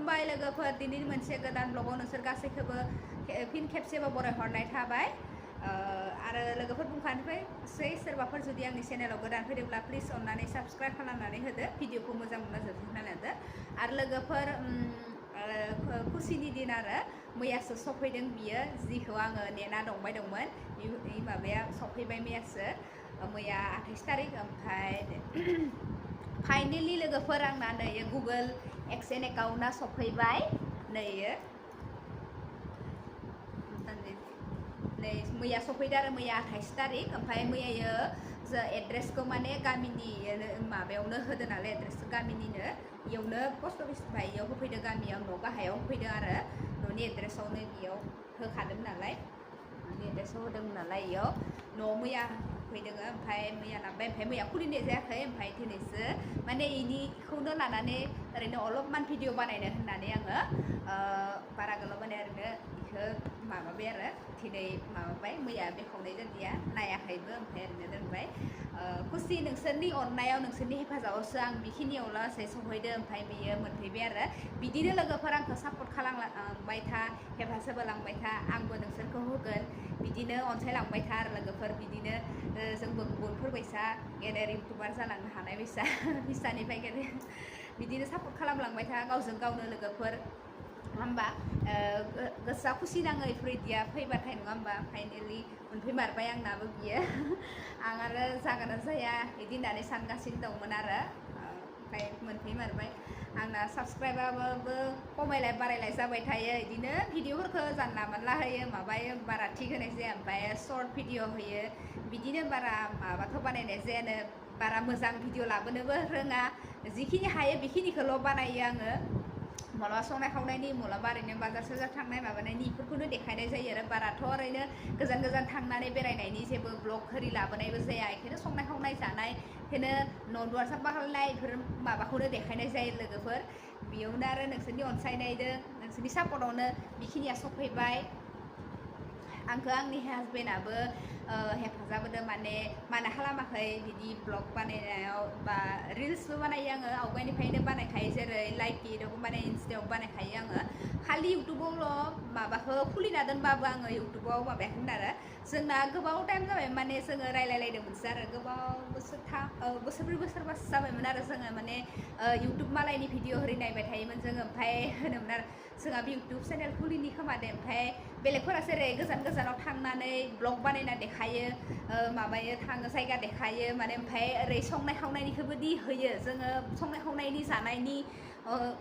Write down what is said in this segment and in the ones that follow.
खुलुमबाय लोगोफोर दिनैनि मोनसे गोदान ब्लगाव नोंसोर गासैखौबो फिन खेबसेबो बरायहरनाय थाबाय आरो लोगोफोर बुंखानोसै सोरबाफोर जुदि आंनि चेनेलाव गोदान फैदोंब्ला प्लिज अननानै साबस्क्राइब खालामनानै होदो भिडिअखौ मोजां मोनना जोबनानै होदो आरो लोगोफोर खुसिनि दिन आरो मैयासो सफैदों बियो जिखौ आङो नेना दंमोन बे माबाया सफैबाय मैयासो मैया 28 तारिख ओमफ्राय फाइनेलि लोगोफोर आंना नै गुगोल एक्सेन एकाउन्टआ सफैबाय नै मैया सफैदो आरो मैया 28 तारिख ओमफ्राय मैया एड्रेसखौ माने गामिनि माबायावनो होदो नालाय एड्रेस गामिनिनो इयावनो पस्ट अफिसनिफ्राय इयाव होफैदो गामियाव न' गाहायाव होफैदो आरो न'नि एड्रेसावनो बेयाव होखादों नालाय न'नि एड्रेसाव होदोंमोन नालाय इयाव न'आव मैया फैदों ओमफ्राय मैया लांबाय ओमफ्राय मैया खुलिनाय जायाखै ओमफ्राय दिनैसो माने इनिखौनो लानानै ओरैनो अलपमान भिडिअ बानायनो होननानै आङो बारा गोलाव माने ओरैनो इखौ माबाबाय आरो दिनै माबाबाय मैया बेखावनाय जादिया नायाखैबो ओमफ्राय ओरैनो दोनबाय खुसि नोंसोरनि अननायाव नोंसोरनि हेफाजाबावसो आं बेखिनियाव लासै सहैदो ओमफ्राय बेयो मोनफैबाय आरो बिदिनो लोगोफोर आंखौ सापर्ट खालामलांबाय था हेफाजाब होलांबाय था आंबो नोंसोरखौ होगोन बिदिनो अनसायलांबाय था आरो लोगोफोर बिदिनो जोंबो गुबुनफोरबायसा गेदेर इउटुबार जालांनो हानाय बायसा फिसानिफ्राय गेदेर बिदिनो सापर्ट खालामलांबाय था गावजों गावनो लोगोफोर नङा होमबा गोसोआ खुसि नाङो इफोरबायदिया फैबाथाय नङा होमबा फाइनेलि मोनफैमारबाय आंनाबो बियो आं आरो जागोन ना जाया बिदि होननानै सानगासिनो दंमोन आरो ओमफ्राय मोनफैमारबाय आंना साबसक्राइबाबो खमायलाय बारायलाय जाबाय थायो बिदिनो भिडिअफोरखौ जानला मोनला होयो माबायो बारा थिग होनाय जाया ओमफ्राय सर्ट भिडिअ होयो बिदिनो बारा माबाथ' बानायनाय जायानो बारा मोजां भिडिअ लाबोनोबो रोङा जिखिनि हायो बेखिनिखौल' बानायो आङो मालाबा संनाय खावनायनि मालाबा ओरैनो बाजार साजार थांनाय माबानायनि बेफोरखौनो देखायनाय जायो आरो बाराथ' ओरैनो गोजान गोजान थांनानै बेरायनायनि जेबो ब्लग होरि लाबोनायबो जाया बेखायनो संनाय खावनाय जानाय बेखायनो न' दुवार साफा खालामनाय बेफोर माबाखौनो देखायनाय जायो लोगोफोर बेयावनो आरो नोंसोरनि अनसायनायजों नोंसोरनि सापर्टआवनो बेखिनिया सफैबाय आंखौ आंनि हासबेन्डआबो हेफाजाब होदों माने माना खालामाखै बिदि ब्लग बानायनायाव बा रिल्सबो बानायो आङो आवगायनिफ्रायनो बानायखायो जेरै लाइकिआवबो बानायो इन्स्टायावबो बानायखायो आङो खालि इउटुबावल' माबाखौ खुलिना दोनबाबो आङो इउटुबाव माबायाखैमोन आरो जोंना गोबाव टाइम जाबाय माने जोङो रायलायलायदोंमोनसो आरो गोबाव बोसोरब्रै बोसोरबासो जाबायमोन आरो जोङो माने इउटुब मालायनि भिडिअ ओरै नायबाय थायोमोन जोङो ओमफ्राय होनोमोन आरो जोंहाबो इउटुब चेनेल खुलिनि खोमादे ओमफ्राय बेलेगफोरा जेरै गोजान गोजानाव थांनानै ब्लग बानायना देखायो माबायो थाङो जायगा देखायो माने ओमफ्राय ओरै संनाय खावनायनिखौबो दि होयो जोङो संनाय खावनायनि जानायनि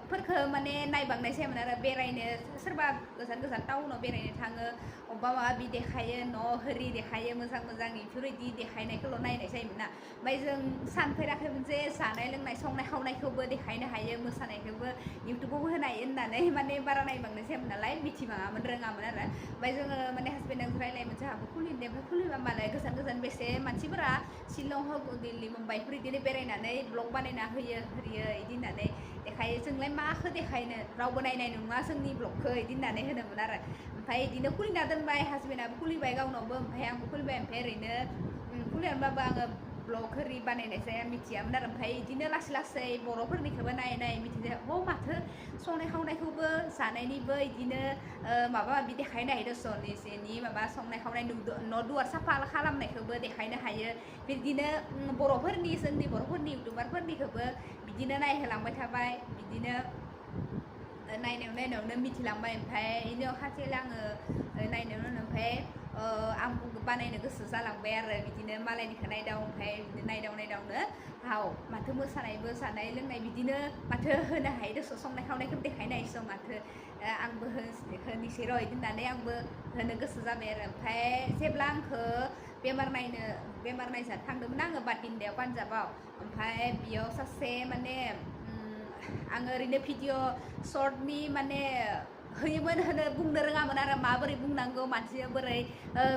फोरखो माने नायबांनाय जायामोन आरो बेरायनो सोरबा गोजान गोजान टाउनाव बेरायनो थाङो अबेबा माबि देखायो न' होरि देखायो मोजां मोजां बेफोरबायदि देखायनायखौल' नायनाय जायोमोन ना ओमफ्राय जों सानफेराखैमोन जे जानाय लोंनाय संनाय खावनायखौबो देखायनो हायो मोसानायखौबो इउटुबावबो होनो हायो होननानै माने बारा नायबांनाय जायामोन नालाय मिथिबाङामोन रोङामोन आरो ओमफ्राय जोङो माने हासबेन्डजों रायलायोमोन जोंहाबो खुलिनो ओमफ्राय खुलिबा मालाय गोजान गोजान बेसे मानसिफोरा शिलं हक दिल्ली मुम्बाइफोर बिदिनो बेरायनानै ब्लग बानायना होयो बिदि होननानै देखायो जोंलाय माखौ देखायनो रावबो नायनाय नङा जोंनि ब्लगखौ बिदि होननानै होनोमोन आरो ओमफ्राय बिदिनो खुलिना दोनबाय हासबेन्डआबो खुलिबाय गावनावबो ओमफ्राय आंबो खुलिबाय ओमफ्राय ओरैनो खुलिनानैबाबो आङो ब्लग होरि बानायनाय जाया मिथियामोन आरो ओमफ्राय बिदिनो लासै लासै बर'फोरनिखौबो नायै मिथिजाया माथो संनाय खावनायखौबो जानायनिबो बिदिनो माबा माबि देखायनो हायो दस' निजेनि माबा संनाय खावनाय न' दुवार साफा खालामनायखौबो देखायनो हायो बिदिनो बर'फोरनि जोंनि बर'फोरनि इउटुबारफोरनिखौबो बिदिनो नायहोलांबाय थाबाय बिदिनो नायनायावनो मिथिलांबाय ओमफ्राय बेनि खाथियाव आङो नायनायावनो ओमफ्राय आंबो बानायनो गोसो जालांबाय आरो बिदिनो मालायनिखौ नायदाव ओमफ्राय बिदिनो नायदावनो हाव माथो मोसानायबो जानाय लोंनाय बिदिनो माथो होनो हायो दस' संनाय खावनायखौ देखायनो हायोस' माथो आंबो होनोसै र' बिदि होननानै आंबो होनो गोसो जाबाय आरो ओमफ्राय जेब्ला आंखौ बेमार नायजानो थांदोंमोन आङो बाटिन्दायाव पान्जाबाव ओमफ्राय बेयाव सासे माने आङो ओरैनो भिडिअ सर्टनि माने होयोमोन बुंनो रोङामोन आरो माबोरै बुंनांगौ मानसिया बोरै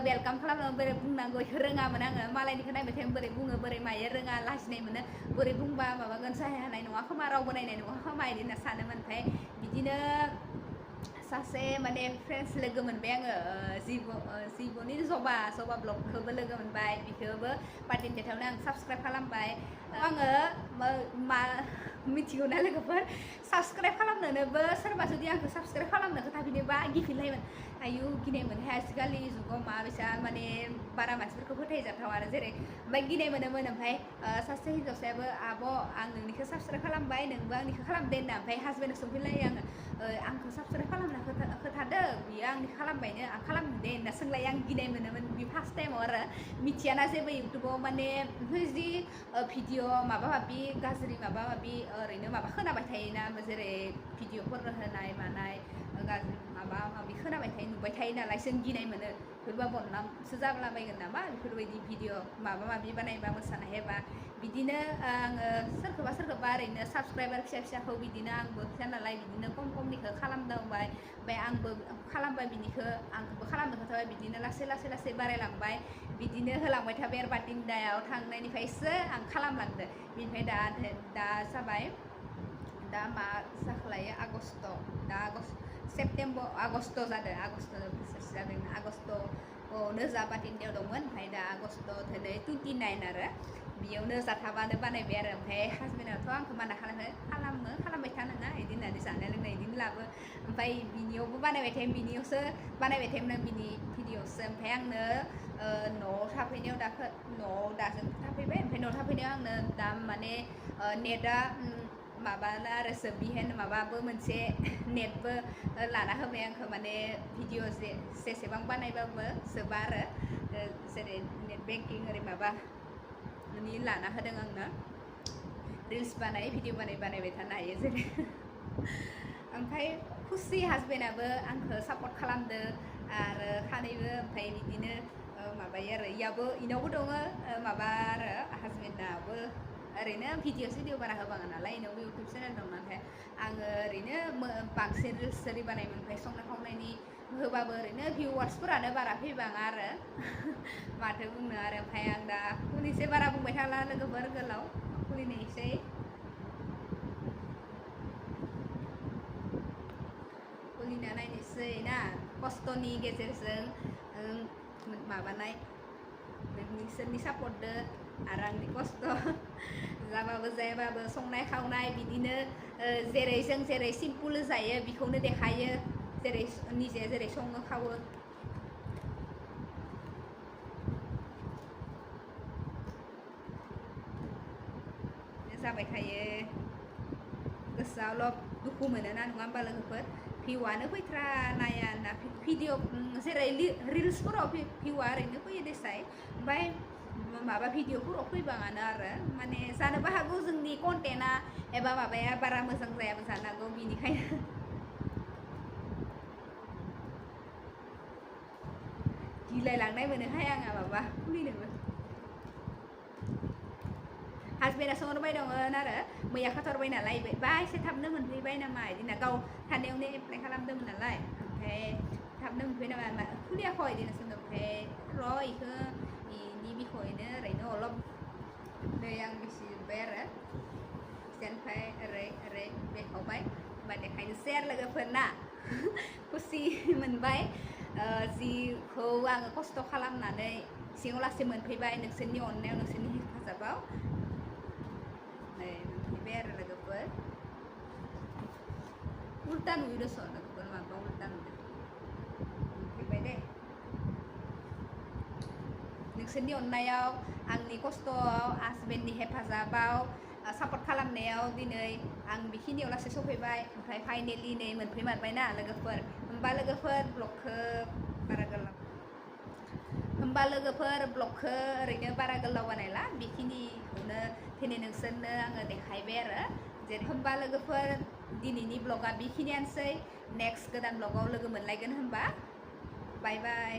वेलकाम खालामनांगौ बोरै बुंनांगौ बेखौ रोङामोन आङो मालायनिखौ नायबाय थायोमोन बोरै बुङो बोरै मायो रोङा लाजिनाय मोनो बोरै बुंबा माबागोन जानाय नङा खोमा रावबो नायनाय नङा खोमा बिदि होनना सानोमोन ओमफ्राय बिदिनो सासे माने फ्रेन्ड्स लोगो मोनबाय आङो जिब'नि जबा ब्लगखौबो लोगो मोनबाय बेखौबो बाटिन्दायावनो आं साबसक्राइब खालामबाय आङो मिथिगौ ना लोगोफोर साबस्क्राइब खालामनोनोबो सोरबा जुदि आंखौ साबस्क्राइब खालामनो खोथाफिनोबा गिफिनलायोमोन आयु गिनाय मोनहाय आजिखालि जुगाव मा बेसा माने बारा मानसिफोरखौ फोथायजाथाव आरो जेरै ओमफ्राय गिनाय मोनोमोन ओमफ्राय सासे हिन्जावसायाबो आब' आं नोंनिखौ साबस्क्राइब खालामबाय नोंबो आंनिखौ खालामदे होनना ओमफ्राय हासबेन्डनाव सोंफिनलायो आङो आंखौ साबस्क्राइब खालामना खोथादो बियो आंनिखौ खालामबायनो आं खालामनो दे होनना सोंलायो आं गिनाय मोनोमोन बे फार्स्ट टाइमाव आरो मिथियाना जेबो इउटुबाव माने जि भिडिअ माबा माबि गाज्रि माबा माबि ओरैनो माबा खोनाबाय थायोना जेरै भिडिअफोर होनाय मानाय गाज्रि माबा माबि खोनाबाय थायो नुबाय थायो नालाय जों गिनाय मोनो बेफोरबा बदनामसो जाब्लाबायगोन नामा बेफोरबायदि भिडिअ माबा माबि बानायबा मोसानाय एबा बिदिनो आङो सोरखौबा ओरैनो साबस्क्राइबार फिसा फिसाखौ बिदिनो आंबो फिसा नालाय बिदिनो खम खमनिखौ खालामदावबाय ओमफ्राय आंबो खालामबाय बिनिखौ आंखौबो खालामनो खोथाबाय बिदिनो लासै बारायलांबाय बिदिनो होलांबाय थाबाय आरो बाटिंदायाव थांनायनिफ्रायसो आं खालामलांदो बिनिफ्राय दा जाबाय दा मा जाखोलायो आगस्ट दा सेप्तेम्बर आगस्ट जादों आगस्ट बोसोरसे जादों आगस्टआवनो जा बाटिंदायाव दंमोन ओमफ्राय दा आगस्ट दिनै 29 आरो बेयावनो जाथाबानो बानायबाय आरो ओमफ्राय हासबेन्डआथ' आंखौ माना खालामबाय था नोङा बिदि होननानै जानाय लोंनाय बिदिनो लाबो ओमफ्राय बिनियावबो बानायबाय थायोमोन बिनियावसो बानायबाय थायोमोन बिनि भिडिअसो ओमफ्राय आंनो न'आव थाफैनायाव न'आव दाजों थाफैबाय ओमफ्राय न'आव थाफैनायाव आंनो दा माने नेटआ माबाना आरो बिहेन माबाबो मोनसे नेटबो लाना होबाय आंखौ माने भिडिअ जेसेबां बानायबाबो जोबा आरो जेरै नेट बेंकिं ओरै माबा लाना होदों आंनो रिल्स बानाय भिडिअ बानायबाय थानो हायो जेरै ओमफ्राय खुसि हासबेन्डआबो आंखौ सापर्ट खालामदो आरो खानैबो ओमफ्राय बिदिनो माबायो आरो इनावबो दङ माबा आरो हासबेन्डआबो ओरैनो भिडिअ बारा होबाङा नालाय इनावबो इउटुब चेनेल दं नाथाय आङो ओरैनो बांसिन रिल्स ओरै बानायोमोन ओमफ्राय संनाय खावनायनि होबाबो ओरैनो भिउवार्सफोरानो बारा फैबाङा आरो माथो बुंनो आरो ओमफ्राय आं दा खुलिसै बारा बुंबाय थाला लोगोफोर गोलाव खुलिनोसै खुलिना नायनोसै ना खस्थ'नि गेजेरजों माबानाय नोंसोरनि सापर्टदो आरो आंनि खस्थ' जाबाबो जायाबाबो संनाय खावनाय बिदिनो जों जेरै सिम्पोल जायो बेखौनो देखायो जेरै निजे जेरै सङो खावो जाबाय थायो गोसोआवल' दुखु मोनोना नङा होमबा लोगोफोर भिउआनो फैथ्रा नाया ना भिडिअ जेरै रिल्सफोराव भिउआ ओरैनो फैयो देसाय ओमफ्राय माबा भिडिअफोराव फैबाङानो आरो माने जानोबो हागौ जोंनि कन्टेन्टआ एबा माबाया बारा मोजां जायाबो जानो हागौ बिनिखायनो गिलायलांनाय मोनोहाय आंहा माबा खुलिनोबो हासबेन्डआ सोंहरबाय दंमोन आरो मैया खाथरबाय नालाय बा एसे थाबनो मोनफैबाय नामा बिदिनो गाव थानायावनो एप्लाइ खालामदोंमोन नालाय ओमफ्राय थाबनो मोनफैबाय नामा खुलियाखै बिदिनो सोंदों ओमफ्राय र' इखौ इनि बिखयनो ओरैनो अलप नै आं बिसिजोब्बाय आरो ओमफ्राय ओरै बेखावबाय होमबा देखायनोसै आरो लोगोफोरना खुसि मोनबाय जिखौ आङो खस्थ' खालामनानै सिङाव लासै मोनफैबाय नोंसोरनि अननायाव नोंसोरनि हेफाजाबाव नै मोनफैबाय आरो लोगोफोर उल्टा नुयो दस' लोगोफोर माबा उल्टा नुदों मोनफैबाय दे नोंसोरनि अननायाव आंनि खस्थ'आव हासबेन्डनि हेफाजाबाव सापर्ट खालामनायाव दिनै आं बेखिनियाव लासै सफैबाय ओमफ्राय फाइनेलि नै मोनफैमारबायना लोगोफोर होमबा लोगोफोर ब्लगखौ ओरैनो बारा गोलाव बानायला बेखिनिखौनो दिनै नोंसोरनो आङो देखायबाय आरो जेरै होमबा लोगोफोर दिनैनि ब्लगा बेखिनियानोसै नेक्स्ट गोदान ब्लगाव लोगो मोनलायगोन होमबा बाय बाय